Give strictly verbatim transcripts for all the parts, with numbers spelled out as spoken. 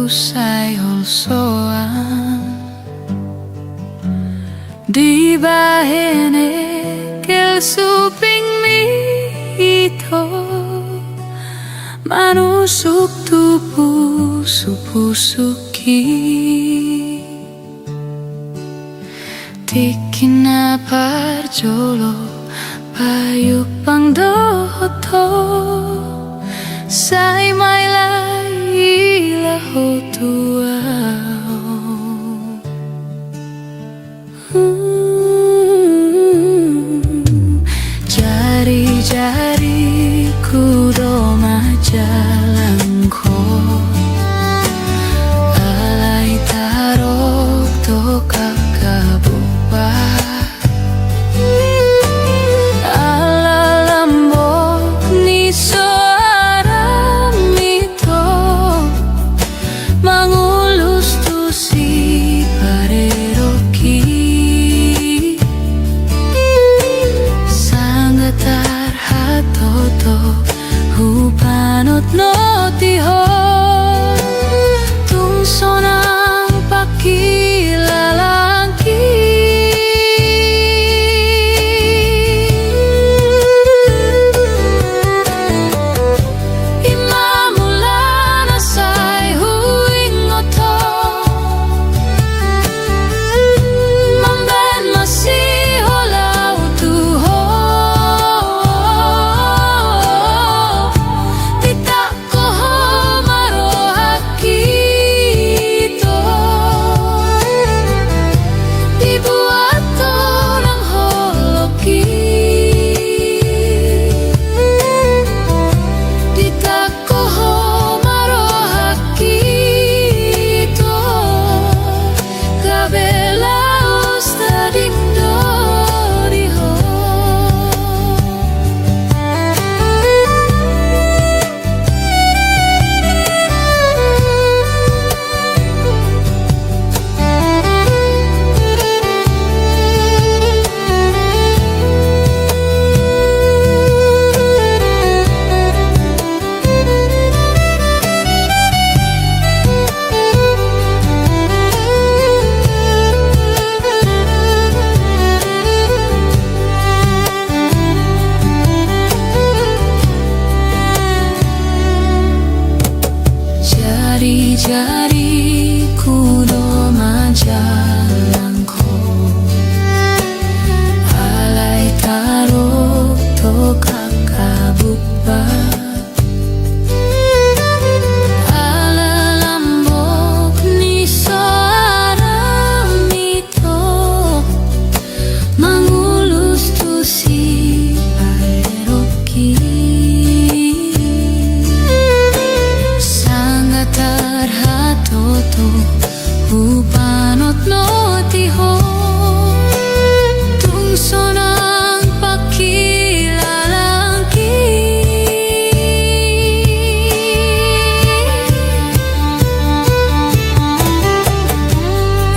sai holsoan. Dibahen ekel supingmi ito, manusuk tu pusupusukki. Tingki na parjolo pajumpang dohot ho, sai mailai laho tu ahu. Jarijariku do manjalang ho, alai taroktok angka boban. Ala lambok ni soaram ito, mangulus tu sipareroki. Sanggar tarhatotop hupanotnoti ho, tung sonang pangkilalangki. I ma mula na sai huingot ho, mambahen masiholau tu ho. Ditangko ho ma rohangki ito, dibuat ho nang holongki. Ditangko ho ma rohangki ito, gabe laos tading do di ho. Jarijariku do manjalang ho, alai taroktok angka boban. Ala lambok ni soaram ito, mangulus tu sipareroki. Sanggar tarhatotop hupanotnoti ho, tung sonang pangkilalangki.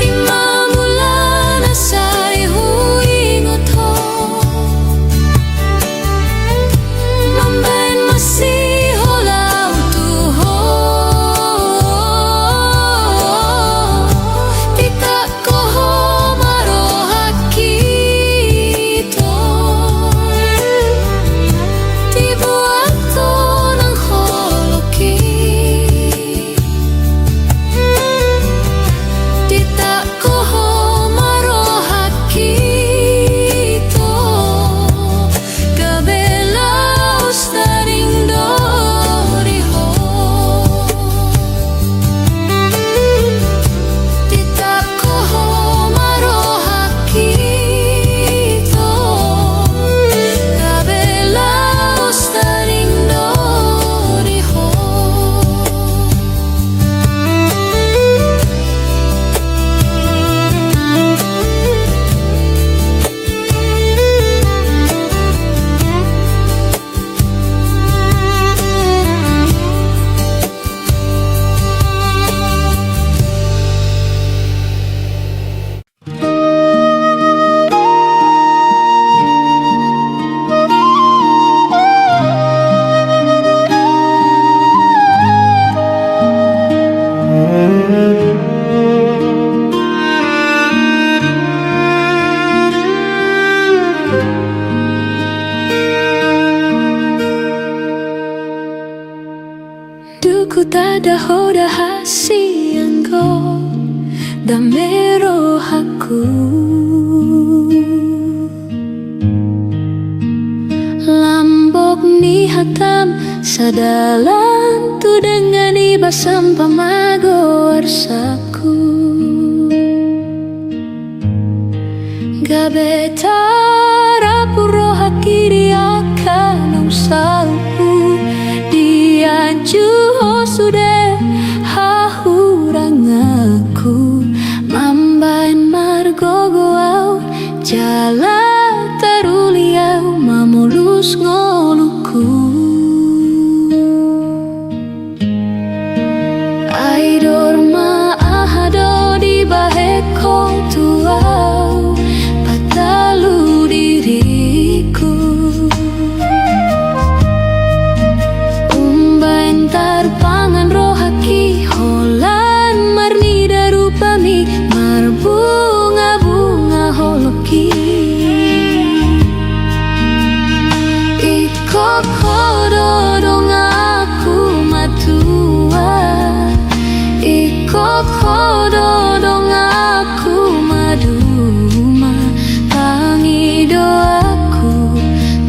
I ma mula na sai huingot ho, mambahen masiholau tu ho. Sada ho da hasian ho, dame rohangku. Lambok ni hatam sadalan tu denggan i, basam pamago arsakku. Gabe tarapur rohangki di angka naung salpu, dianju ho sude hahuranganku. Mambaen margogo au jala taruli au, mamolus ngolungku. Ai dor ma aha do dibahen ho tu au, patalu diriku. Umbaen tarpangan rohangki holan marnida rupami, marbungabunga holongki. Ingkon ho do donganku matua, ingkon ho do donganku maduma, pangidoanku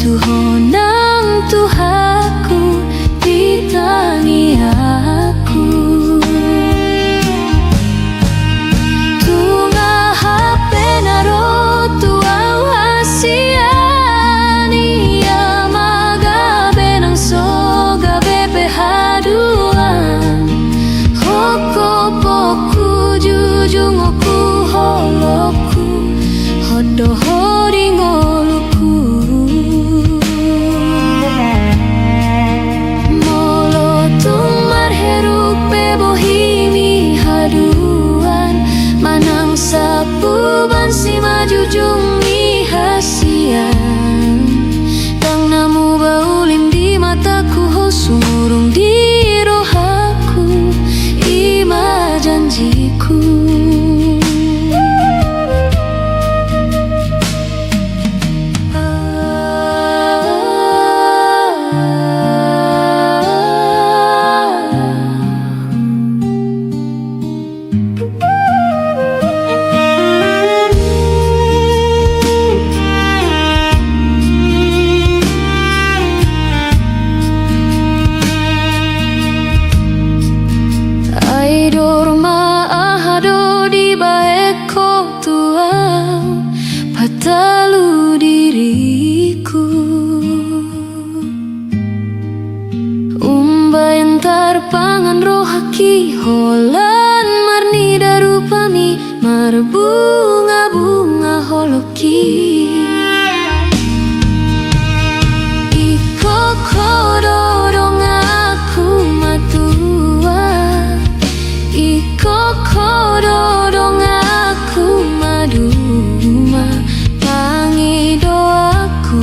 tu ho nang Tuhanku, di tangiangku. Tung aha pe na ro tu au hasian, ia ma gabe nang so gabe pe haduan, hongkopongku, jujungku, holongku, hot do ho di ngolungku. Molo tung marheruk pe bohimi haduan, manang sapuban simanjujung ni hasian, ndang na muba ulim di mataku, ho sumurung di rohangku, i ma janjiku. Ai dor ma aha do dibahen ho tu au, patalu diriku. Umbaen tarpangan rohangki holan marnida rupami, marbungabunga holongki. Ingkon ho do donganku matua, ingkon ho do donganku maduma, pangidoanku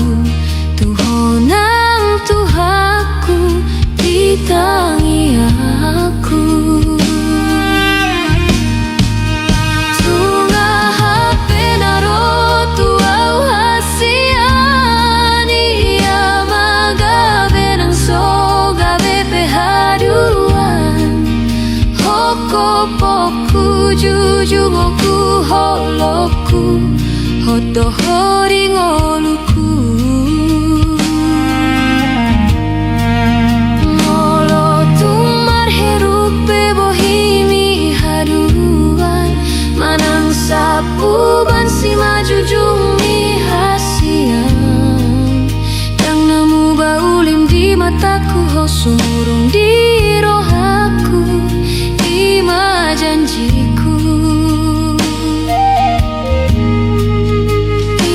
tu ho nang Tuhanku, di tangiangku. Tung aha pe na ro tu au hasian, ia ma gabe nang so gabe pe haduan, hongkopongku, jujungku, holongku, hot do ho di ngolungku. Molo tung marheruk pe bohimi haduan, manang sapuban simanjujung ni hasian, ndang na muba ulim di mataku, ho sumurung di rohangku, i ma janjiku.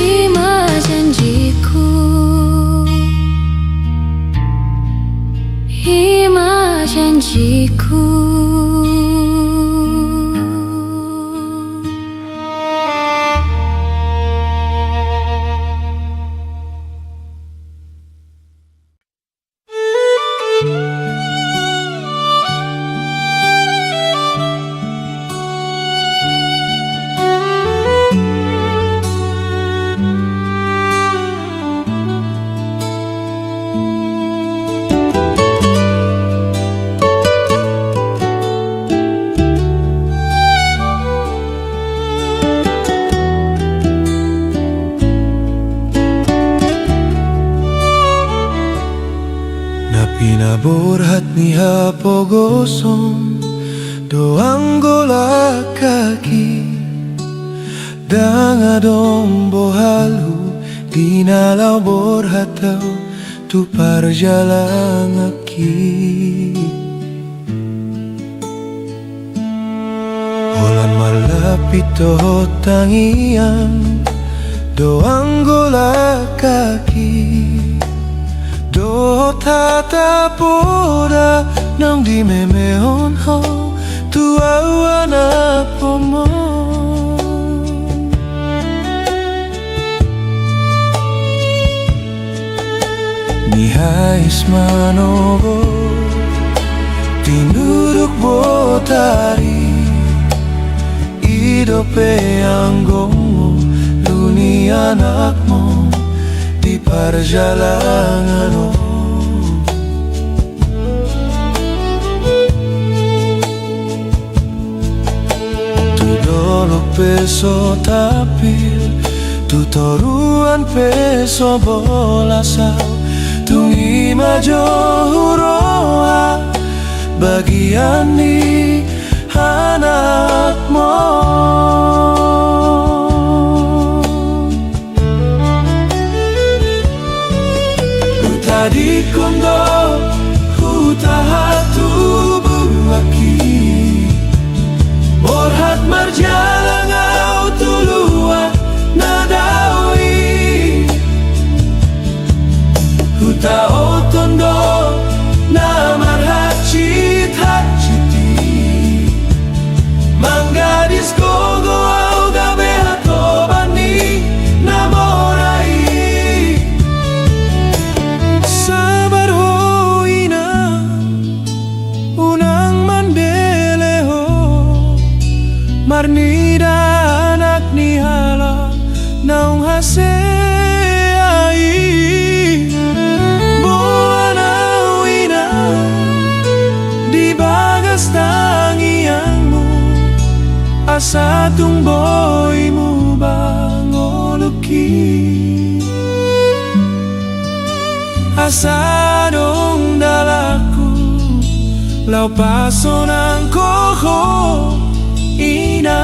I ma janjiku. I ma janjiku. pogoson do anggo langkaki, ndang adong bohalhu di na laho borhat au tu parjalanganki. Holan marlapit dohot tangiang do anggo langkaki, dohot hata poda naung dimemehon ho tu au anak pombon. Mihais manogot tinuruk botari, i dope anggongmu, lu ni anakmu di parjalangan on. Tu dolok pe so tampil, tu toruan pe so bolas au, tung i ma jo huroha bagian ni anakmu. Hutadingkon do huta hatubuanki, borhat marjalang au tu luat na dao i. Hutahothon do na marhansit-hansit i, manggadis gogo au gabe hatoban ni na mora i. Sabar ho ina, unang mandele ho, marnida anak ni halak naung hasea i. Boan au ina di bagas tangiangmu, asa tung boi mubang ngolungki. Asa adong dalanku laho pasonangkon ho ina.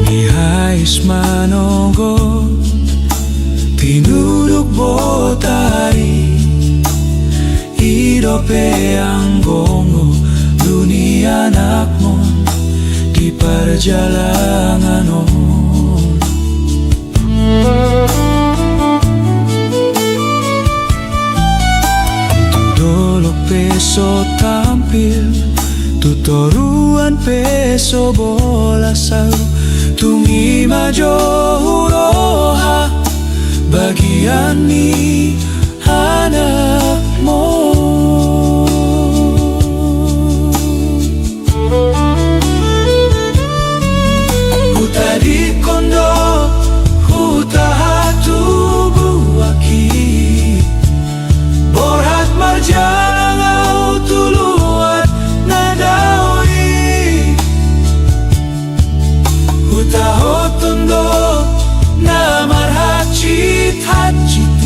Mihais manogot tinuruk botari, i dope anggongmu, lu ni anakmu di parjalangan on. Tu dolok pe so tampil, tu toruan pe so bolas au, tung i ma jo huroha bagian ni anakmu. Hutadingkon do huta hatubuanki, borhat marjalang au tu luat na dao i. Hutahothon do na marhansit-hansit i,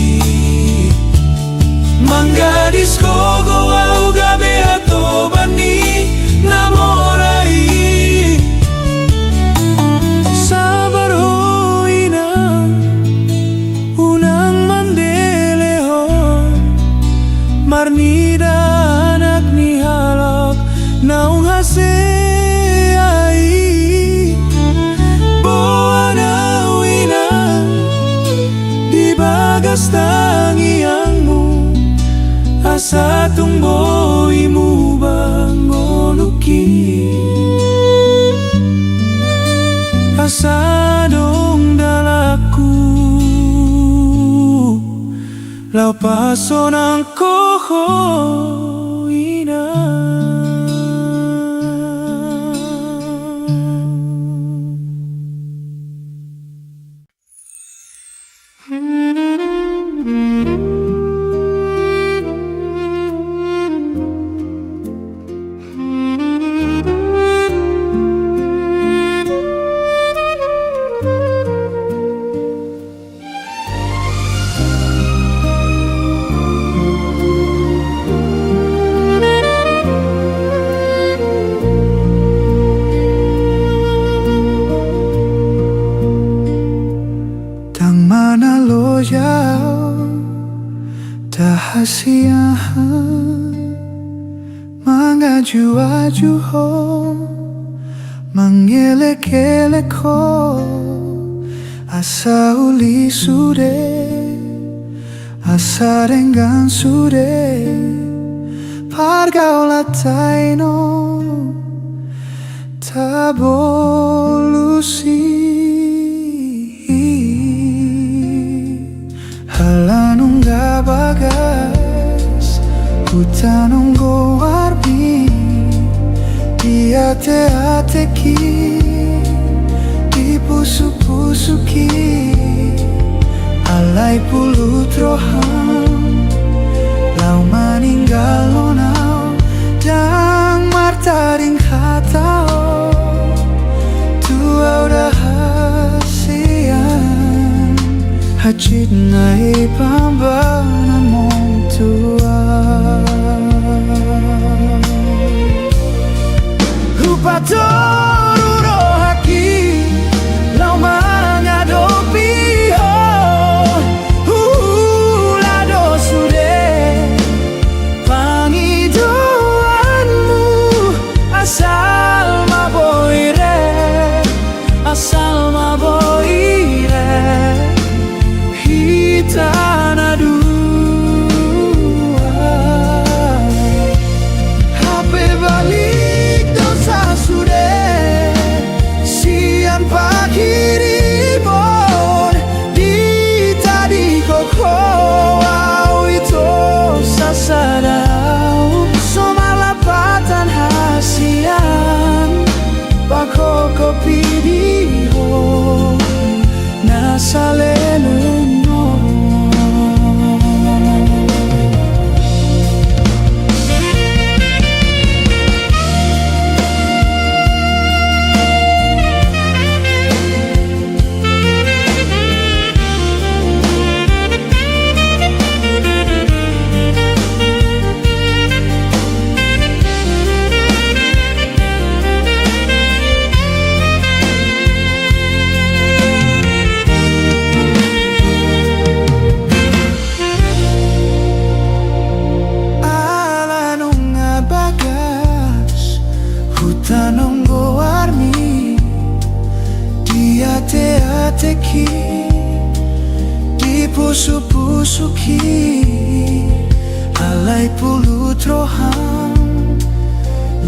manggadis gogo au gabe hatoban ni na mora i. Sabar ho ina, unang mandele ho, marnida anak ni halak naung hasea i. Boan au ina di bagas tangiangmu, asa tung boi mubang ngolungki. Asa adong dalanku laho pasonangkon ho ina. Dahasiahan mangajuaju ho, mangelekelek ho, asa uli sude, asa denggan sude pargaulan ta i on. Tabolus i. Ala nunga bagas hutanong goarmi, diateatek i, dipusukpusuk i. Alai pulut roham laho maninggalhon au, ndang martading hata on tu au dahasian. Hansit nai pambahenanmon tu au. Hupatoru rohangki laho mangadopi ho. Huhula do sude pangidoanmu. Asal ma boi rap, asal ma boi rap hita na dua. Hape balik do sasude sian panghirimon, ditadingkon ho au ito sasada au, so marlapatan hasian. Pakokopi di ho na saleleng on. Ala nunga bagas hutanong goarmi, diateatek i, dipusukpusuk i. Alai pulut roham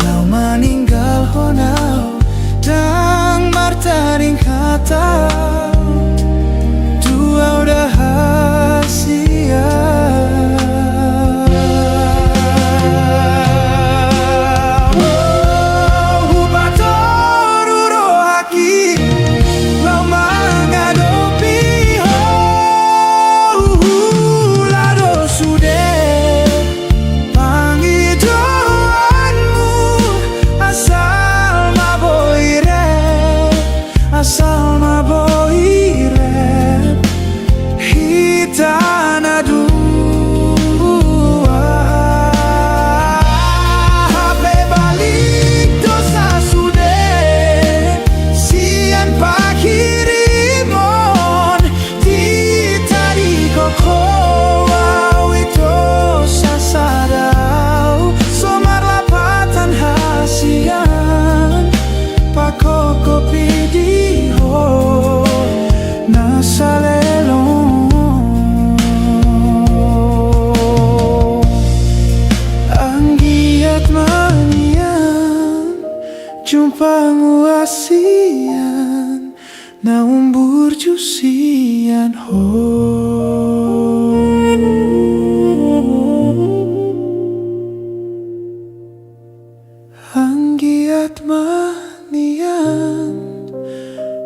laho maninggalhon au, ndang martading hata tu au dahasian. Hupatoru rohangki laho mangadopi ho. Huhula do sude pangidoanmu. Asal ma boi rap, asal ma boi rap hita na dua. Hape balik do sasude sian panghirimon, ditadingkon ho au ito sasada au, so marlapatan hasian. Pakokopi di ho na saleleng on. Anggiat ma nian jumpangku hasian, na umburju sian ho. Anggiat ma nian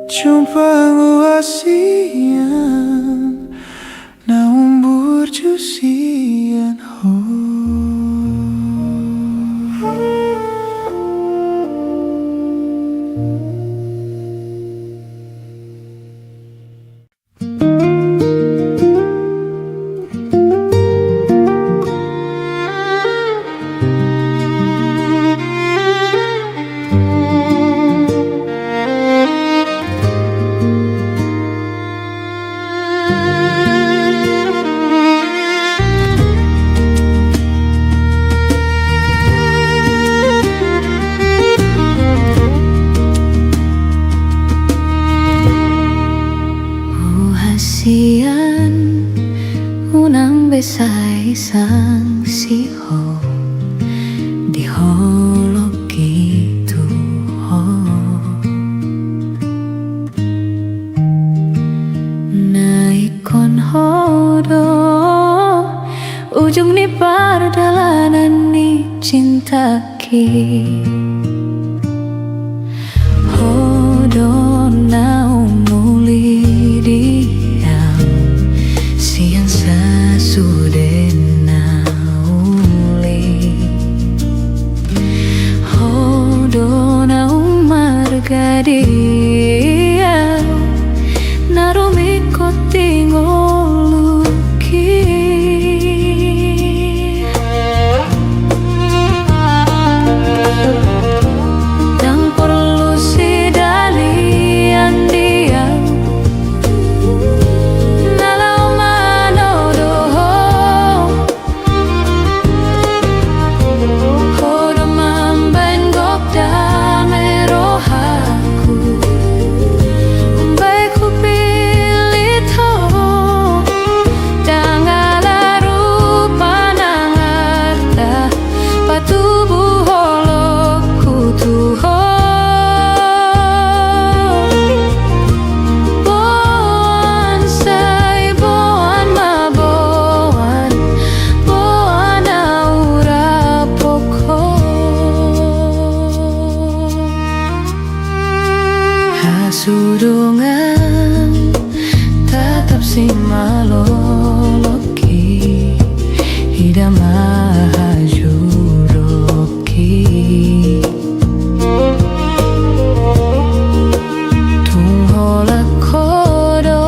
jumpangku hasian, na umburju sian ho. Nang be sai sangsi ho di holongki tu ho. Na ingkon ho do ujung ni pardalanan ni cinta. Ho do na umuli di au sian sasude na uli. Ho do na umarga di au na rumingkot di ngolungki. Ndang porlu sidalian di au na laho manodo ho. Ho do mambaen gok dame rohaku. Umbahen hupillit ho. Ndang ala rupa nang arta patubu holongku tu ho. Boan sai boan ma boan, boan au ra pokok. Hasudongan tatap simaloloki, ida ma hajudokki. Tung holan ho do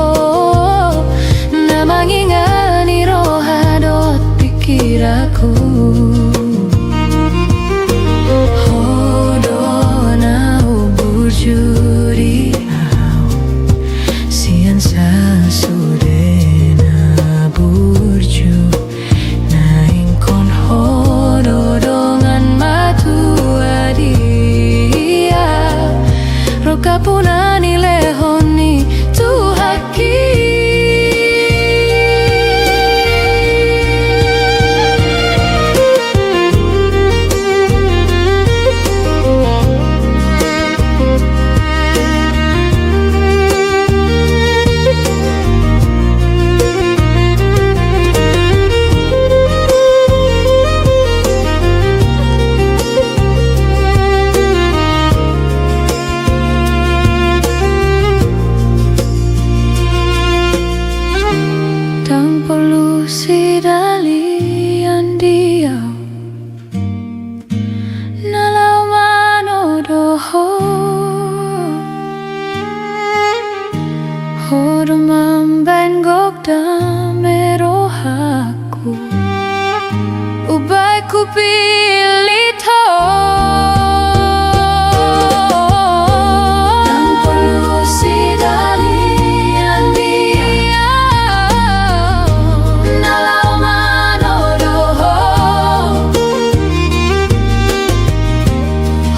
na mangingani roha dohot pingkiranku. Ho do na umburju di au sian sasude na burju. Na ingkon ho do dongan matua di au, rongkapuna nilehon ni Tuhanki. Ndang porlu sidalian di au na laho manodo ho. Ho do mambaen gok dame rohaku. Umbahen hupillit ho. Ndang porlu sidalian di au na laho manodo ho.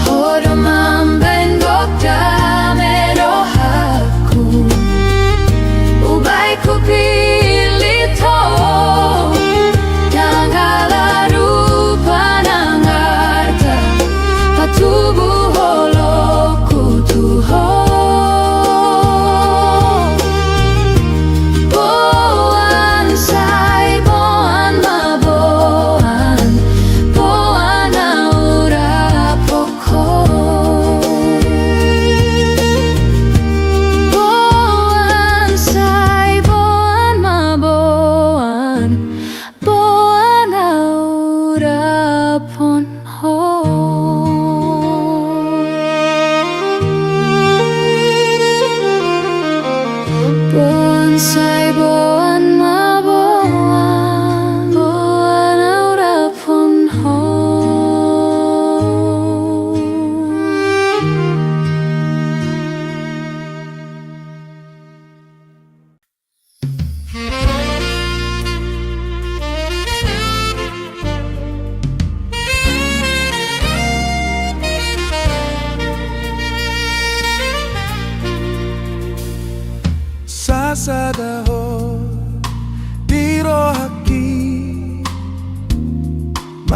Ho do mambaen gok dame rohaku. Umbahen hupillit ho. Ndang ala rupa na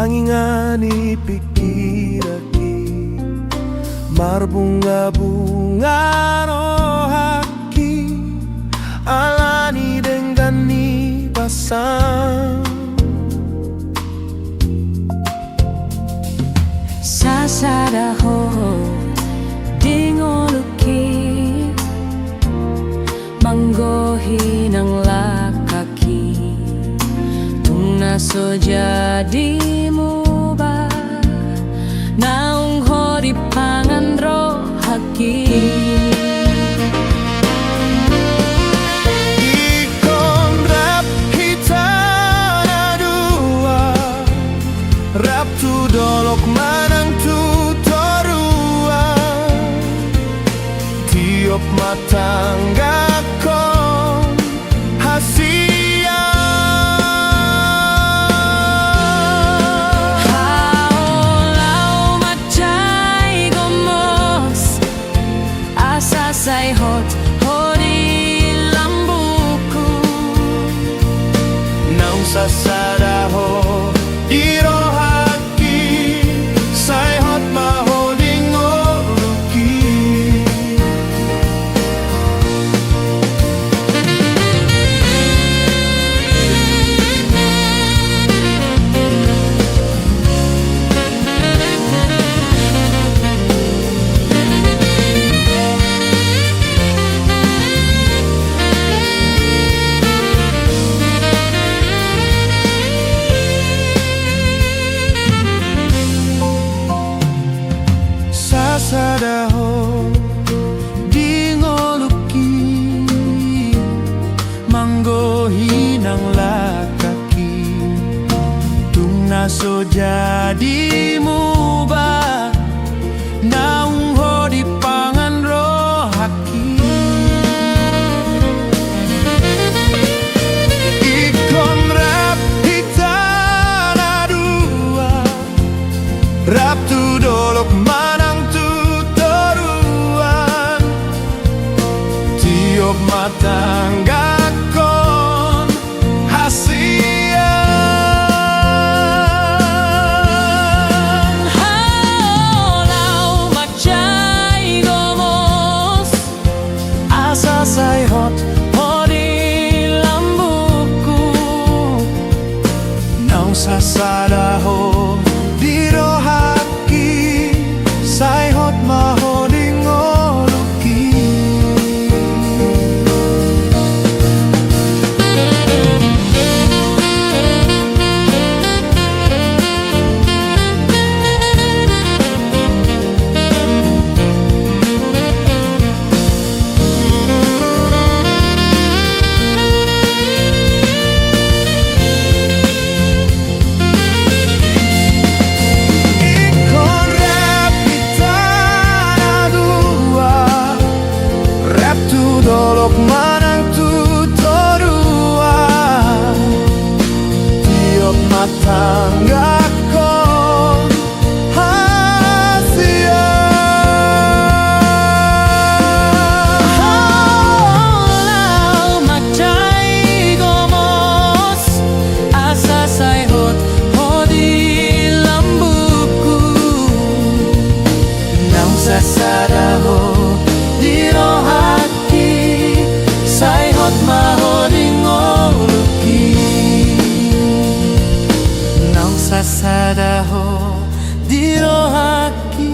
Tangiangan ni pingkiranki, marbungabunga rohangki, alani denggan ni basam. Sasada ho di ngolungki, manggohi nang langkangki, tung na so jadi muba, naung ho dipangan rohangki. Ingkon rap hita na dua, rap tu dolok manang tu toruan, tiop ma tanggangkon hasian. Hau laho manjai gomos, asa sai hot ho di lambungku. Naung sasada ho di rohangki, sai hot ma ho di ngolungki. Sasada ho di ngolungki, manggohi nang langkangki, tung na so jadi muba, naung ho dipangan rohangki. Ingkon rap hita na dua, rap tu dolok manang tu toruan, tiop ma tanggangkon hasian. Hau laho manjai gomos, asa sai hot ho di lambungku. Naung sasada ho di rohangki, sai hot ma ho di ngolungki. Ingkon rap hita na dua, rap tu dolok manang tu toruan, tiop ma tanggangkon hasian. Hau laho manjai gomos, asa sai hot ho di lambungku. Naung sasada ho di rohangki, sai hot ma ho di ngolungki. Naung sasada ho di rohangki,